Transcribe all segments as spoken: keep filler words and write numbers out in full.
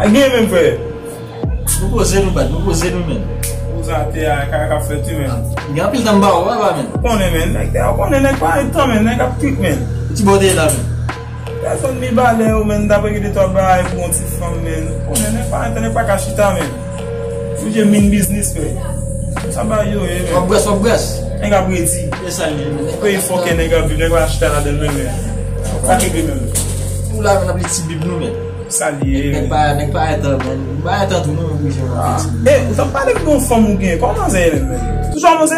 Gen menm, frè. Nou poze nou, bad, nou poze nou, men. Poze atè a, kaka k ap fèt wi, men. Gen anpil tan m pa wè w, pa, men. Konnen, men, nèg te, ou konnen nèg pa gen tan, men, nèg ap trip, men. Ki bò w te ye la, men? Pèsonn mi balè yo, men, m t ap regle de twa bagay pou yon ti fanm, men. Ou konnen nèg pa gen tan, nèg pa ka chita, men. Ou je min biznis, frè. Sa bagay yo ye, men. W ap brès, w ap brès. Nèg ap redi. E sa l ye, men. Peyi fòkè nèg ap viv, nèg pa chita ladan l, men, men. Sa ki gen, men. Ou la, men, n ap li ti bib nou, men. Sa l ye. Nèg pa, nèg pa etan, men. Nèg pa etan tou, non, men, prizon, non. Ah. Eh, ou t ap pale de yon fanm ou gen. Kòman manzè ye menm, men? Toujou a manzè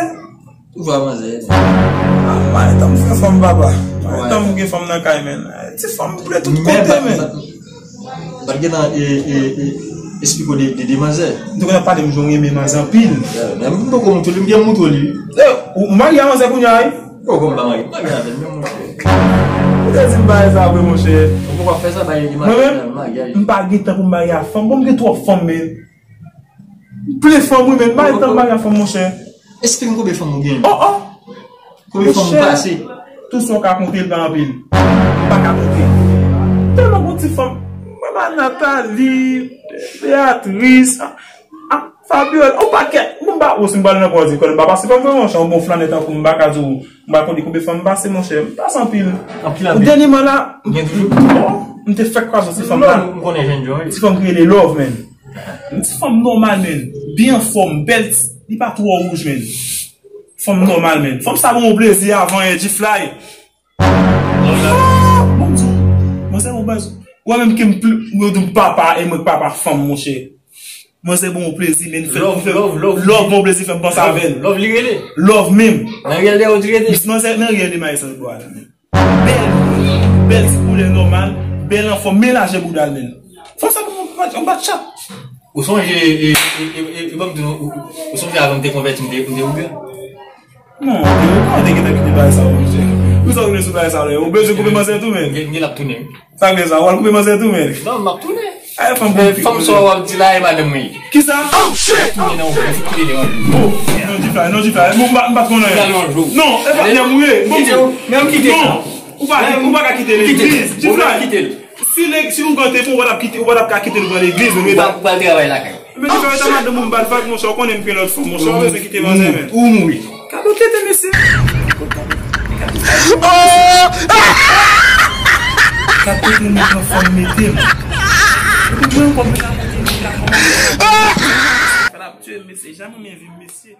ye, men. Ah, pa etan m fè fanm, papa. Pa etan m gen fanm nan kay, men. Eh, ti fanm vle tout kote, men. Bat gen nan, e, e, e, esplike w de, de, de manzè. M te konn ap pale m jwenn renmen manzè anpil. Yeah, men m poko moutre li, m gen moutre li. Eh, ou, ou marye a manzè kounye a, wi? Poko m pa marye, m pa gen avè l, men moutre. Ou te di m bagay sa vre, monchè. Ou poko ap fè sa, bagay ki marye, maryaj. Mwen menm, m pa gen tan pou m marye a fanm. Bon, m gen twòp fanm, men. M plen fanm, wi, men m pa gen tan pou m marye a fanm, monchè. Esplike m konbyen fanm ou gen. Oh, oh! Konbyen fanm ou pase? Monchè, tout sa w ka konte, l pa anpil. M pa ka konte. Tèlman gon ti fanm. Mwen ba Nathalie, Beatrice, a, a, Fabiola, yon pakèt. Bon, m pa, ou si m pral nan pwòz, kòm m pa pase fanm, monchè, yon bon flannè tankou m, m pa ka di w, m pa konte konbyen fanm m pase, monchè. M pase anpil. Anpil, anpil. Dènyèman la, m, gen toujou. Oh, m te fèk kwaze yon ti fanm la. M konnen jènjan, wi. Ti fanm ki rele Love, men. Yon ti fanm nòmal, men. Byen anfòm, bèl, li pa twò wouj, men. Fanm nòmal, men. Fanm sa ban w plezi avan yè, G-Fly. Ah, bon, m di w, manzè, bon, baz. Ou wè menm ke m pli, ou di m papa, e mwen k papa fanm, monchè. Manzè ban w plezi, men. Love, love, love. Love ban w plezi, fè m panse avè l. Love, li rele. Love menm. Nan riyèl dèyè w di rele. Manzè, nan riyèl de Mayi Sanjbo a la, men. Bèl, bèl ti koulè nòmal, bèl anfòm, men lajè bouda l, men. Fanm sa ban m yon bat chat. Ou sonje, e, e, e, e, e, ban m di nou, ou, ou, ou sonje avan m te konvèti, m te, m te oubyen? Non, ou te gentan kite bagay sa yo, monchè. Ou sa w vin sou bagay sa yo? Ou bezwen koupe manzè tou, men? M gen, m gen l ap tounen. Sa vle sa, w al koupe manzè tou, men? Non, m ap tounen. Ay, fanm, men fanm sa w ap di la, e madanm mwen ye. Kisa? Tounen nan yon, kite li yon. Oh, non, G-Fly, non, G-Fly. Bon, m pa, m pa t konnen. Non, e pa, men m kite l. Bon, men m kite l. Non, ou pa, ou pa ka kite legliz. G-Fly. Si nèg, si ougan te bon, ou pa t ap kite, ou pa t ap ka kite l pran legliz, ou mete. Ou pa, ou pa travay lakay. Men G-Fly, ta madanm ou m bat vag, monchè, ou konnen m gen lòt fanm, monchè, ou bezwen kite manzè, men. Ou mouri. Gade tete mesye. Gade tete m pran fanm mete m. Epi mwen ankò mwen la mete m la kòman. Fè l ap tye m, mesye, janm renmen vi m, mesye.